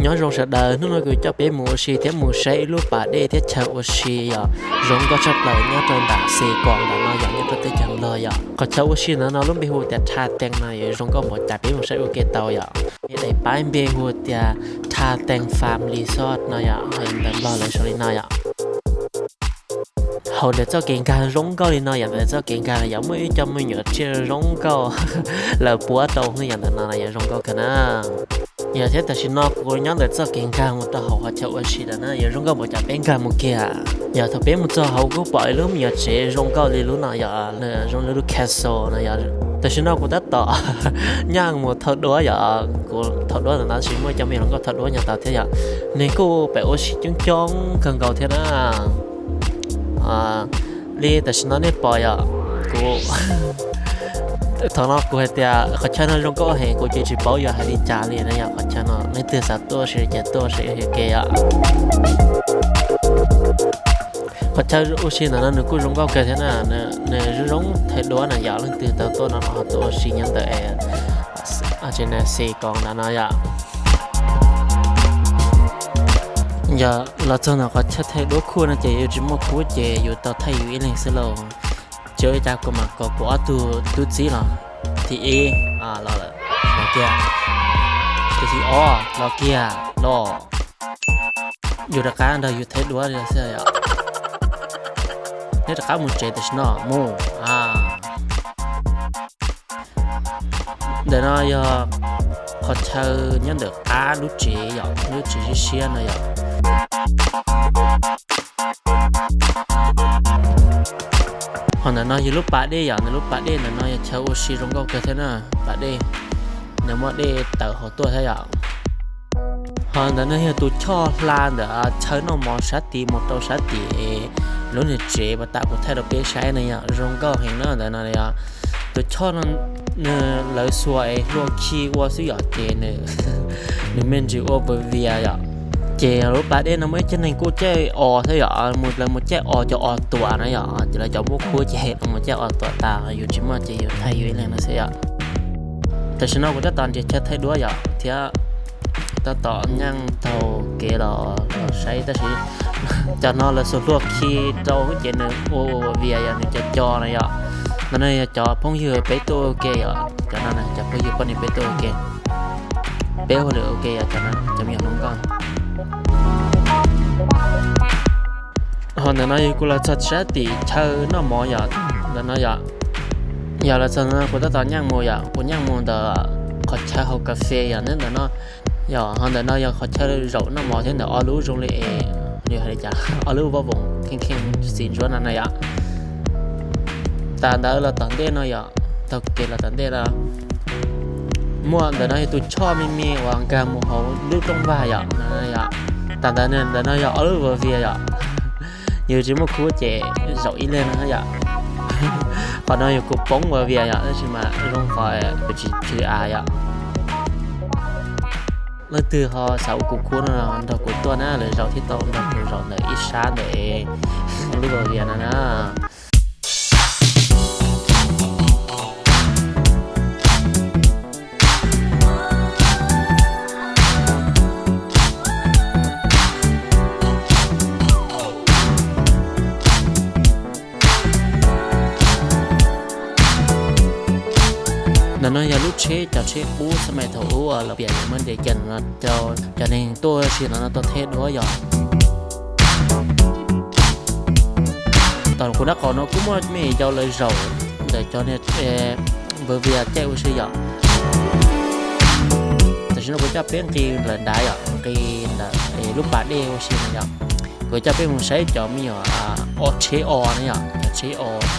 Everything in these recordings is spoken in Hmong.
Nyob zoo sawv daws, hnub no kuv coj peb mus ua si thiab mus saib ib lub pas dej thiab chaw ua si yom, zoo nkauj tshaj plaws nyob rau nram Xes Koos ntawm no yom, nyob rau teb chaws Nplog yom. Qhov chaw ua si ntawd no lub npe hu tias Tha Tees no yom, zoo nkauj npaum cas peb mus saib ua ke tau yom. Daim pab npe hu tias Tha Tees Farm Resort no yom, ntawv Nplog lawv sau li no yom. Hauv ntawm txoj kev nkag zoo nkauj li no yom, ntawm txoj kev nkag yom muaj ib co me nyuam tsiaj zoo nkauj lawv puab rau yom, ntawm no yom zoo nkauj kawg na. Yog thiab tam sim no kuv nyob ntawm txoj kev nkag mus rau hauv qhov chaw ua si ntawm no yom, zoo nkauj npaum cas peb nkag mus kiag. Yog thaum peb mus txog hauv kuj pom ib lub me nyuam tsev zoo nkauj li lub no yom, zoo li lub castle no yom. Tam sim no kuv tab tom nyaj mus thau duab yom, kuv thau duab ntawm no tab sis muaj cov me nyuam hluas nkauj thau duab nyob tod thiab yom. Neeg kuj pem ua si coob coob kawg nkaus thiab na. Li tam sim no nej pom yom, kuv, thaum no kuv hais tias qhov chaw no zoo nkauj heev, kuv ces tsis paub yuav hais li cas li na yom. Qhov chaw no leej twg xav tuaj ua si ces tuaj ua si ua ke yom. Qhov chaw ua si ntawm no nws kuj zoo nkauj kawg thiab na, nws zoo zoo thaiv duab na yom, leej twg tau tuaj no los ho tuaj ua si nyob ntawm Xes Koos ntawm no yom. Yog los txog ntawm qhov chaw thaiv duab khub no ces yus tsis muaj khub ces yus tau thaij yus ib leeg xwb lauj. Ces ua li cas kuv mam kom kuv ob tug tub txib los, thib ib los lawm, los kiag, tus thib ob los kiag los. Yus rov qab nrog yus thaiv duab li xwb yom. Neb rov qab mus tsev tam sim no mus. Ntawm no yog qhov chaw nyob ntawm qab lub tsev yom, lub tsev siab siab no yom. Ho ntawm no yog lub pas dej yom, ntawm lub pas dej ntawm no yog chaw ua si zoo nkauj kawg thiab na. Pas dej, nws muaj dej tawm hauv tuaj thiab yom. Ho ntawm no yog tus choj hla ntawm chaw noj mov sab tid mus rau sab tim lub niag tsev pas tas kuv thaij rau peb saib na yom, zoo nkauj heev na. Ntawm no yog tus choj no, nws lawv xuas es hlua khi ua xwb yom, ces nws me ntsis ua vias vias yom. Ces lub pas dej no muaj ib co neeg kuj caij os thiab yom, mus lawv mus caij os, cov os tuam na yom, ces lawv cov muaj khub ces lawv mus caij os tuam tas, yus tsis muaj ces yus thaij yus ib leeg no xwb yom. Tam sim no kuv tab tom nrhiav chaw thaij duab yom, thiab tab tom nyeej taug kev los saib tab sis cov no lawv xuas hlua khi rau ces nws ua vias yom, nws co co na yom. Ntawm no yog cov phooj ywg peb tuaj ua ke yom, cov no cov phooj ywg poj niam peb tuaj ua ke, peb ua lwm ua ke yom, cov no cov me nyuam hluas nkauj. Ho ntawm no yog kuv los txog sab tim chaw noj mov yom, ntawm no yom. Yog los txog ntawm no kuv tab tom nyeej mus yom, kuv nyeej mus ntawm qhov chaw haus kas fes yom, neb ntawm no yom. Ho ntawm no yog qhov chaw zaum noj mov thiab ntawm ob lub zoo li es, li hais li cas, ob lub voj voom kheej kheej txiv ntsuab no na yom. Tas ntawd los tom ntej no yom, taug kev los tom ntej no muaj ntawm no yog tus choj me me uas nkag mus hauv lub rooj vag yom. Tas ntawd ntawm no yog ob lub vias vias yom. Yus tsis muaj khub ces zaum ib leeg no yom. Qhov no yog kuv poob vias vias yom, tab sis mas zoo qhov kuv tsis chwv av yom. Leej twg ho xav ua kuv khub no nrog kuv tuaj na, lwm zaus thiaj tau nrog kuv zaum ntawm ib sab ntawm lub vias vias no na. Ntawm no yog lub tsheb, cov tsheb qub xab mais thaum ub los piam muab nres kiag no rau cov neeg tuaj si ntawm no tuaj theb duab yom. Tom kuv nraub qaum no kuj muaj me nyuam yaus lawv zaum ntawm cov niag vias vias caij ua si yom. Tam sim no kuv coj peb nqis lawm nrad yom, nqis ntawm lub pas dej ua si no yom. Kuv coj peb mus saib cov me nyuam o tsheb os na yom, cov tsheb os.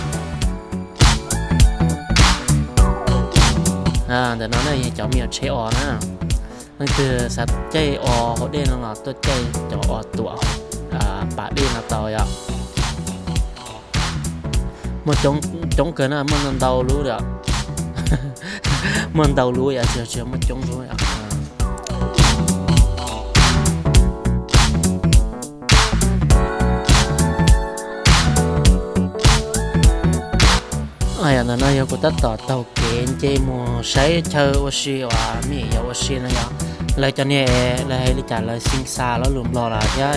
Ntawm no na yog cov me nyuam tsheb os na. Leej twg xav caij os hauv dej no los tuaj caij cov os tuam pas dej no tau yom. Muaj coob kawg na, muaj ntau ntau lub yom. Muaj ntau lub yom, tsis, tsis muaj coob lub yom. Ntawm no yog kuv tab tom taug kev nce mus saib chaw ua si uas me nyuam yaus ua si no yom. Lawv cov niag lawv hais li cas lawv xeev xa lub lus Nplog los thiab,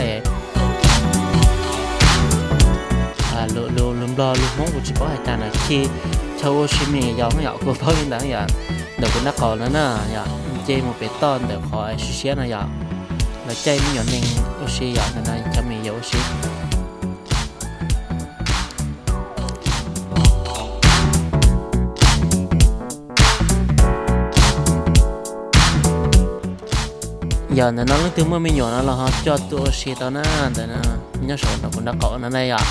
lus Nplog lus Hmoob kuv tsis paub hais cas na, khi chaw ua si me nyuam yaus yom, kuv paub li ntawd yom. Ntawm kuv nraub qaum no na yom, nce mus pem toj ntawm qhov siab siab no yom, lawv caij me nyuam neeg ua si yom, ntawm no cov me nyuam yaus ua si. Yog ntawm no leej twg muaj me nyuam no los ho coj tuaj ua si tau na, ntawm no nyob saum no kuv nraub qaum no na yom.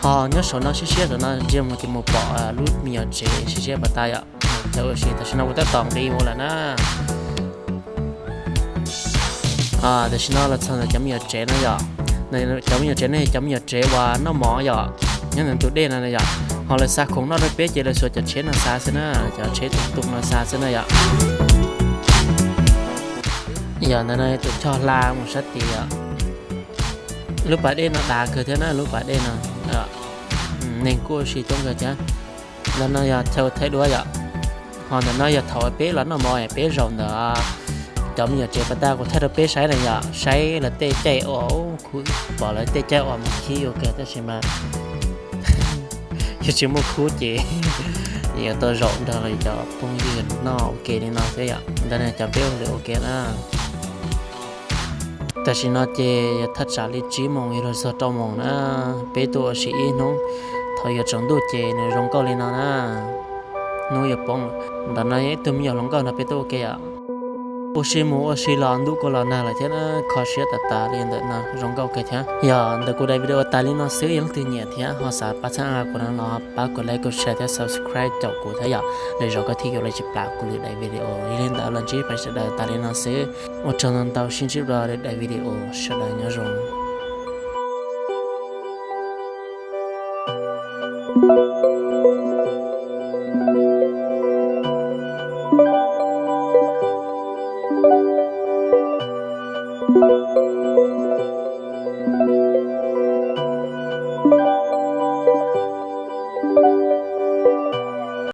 Ho nyob saum no siab siab saum no ntsia mus ces mus pom lub me nyuam tsev siab siab pas tas yom. Cov ua si tam sim no kuv tab tom nqis mus lawm na. Tam sim no los txog ntawm cov me nyuam tsev no yom. Cov me nyuam tsev no yog cov me nyuam tsev uas noj mov yom, nyob ntawm tus dej no yom. Ho lawv xa khoom noj rau peb ces lawv xuas cov tsheb no xa xwb na, cov tsheb tus tus no xa xwb na yom. Yog ntawm no tus choj hla mus sab tid yom. Lub pas dej no dav kawg thiab na, lub pas dej no neeg kuj ua si coob kawg thiab. Ntawm no yog chaw thaij duab yom. Ho ntawm no yog thaum peb los noj mov peb zaum ntawm cov me nyuam tsev pas tas kuv thaij rau peb saib na yom, saib lawv tej caij uas, pom lawv tej caij uas mus khib ua ke tab sis mas yog tsis muaj khub ces yuav tau zaum nrog lawv cov phooj ywg noj ua ke li no xwb yom. Ntawm no cov peb ua lwm ua ke na. Tam sim no ces yog thaj tsam li tsib moos yuav luag txog rau moos na, peb tuaj ua si ib hnub. Thaum yuav tsaus ntuj ces nws zoo nkauj li no na, hnub yuav poob. Ntawm no yog ib tug me nyuam hluas nkauj nrog peb tuaj ua ke yom. Ua si mus ua si los ntuj kuj los nag lawm thiab na, kho siab tas tas li ntawm no zoo nkauj kawg thiab. Yog ntawm kuv daim video tas li no xwb, yog leej twg nyiam thiab ho xav pab txhawb nqa kuv no los pab kuv like, kuv share thiab subscribe caum kuv thiab yom, lwm zaus koj thiaj yuav los tsis plam kuv lwm daim video. Yog li ntawd los ntsib peb sawv daws tas li no xwb, ua tsaug ntau ntau, sib ntsib dua lwm daim video, sawv daws nyob zoo.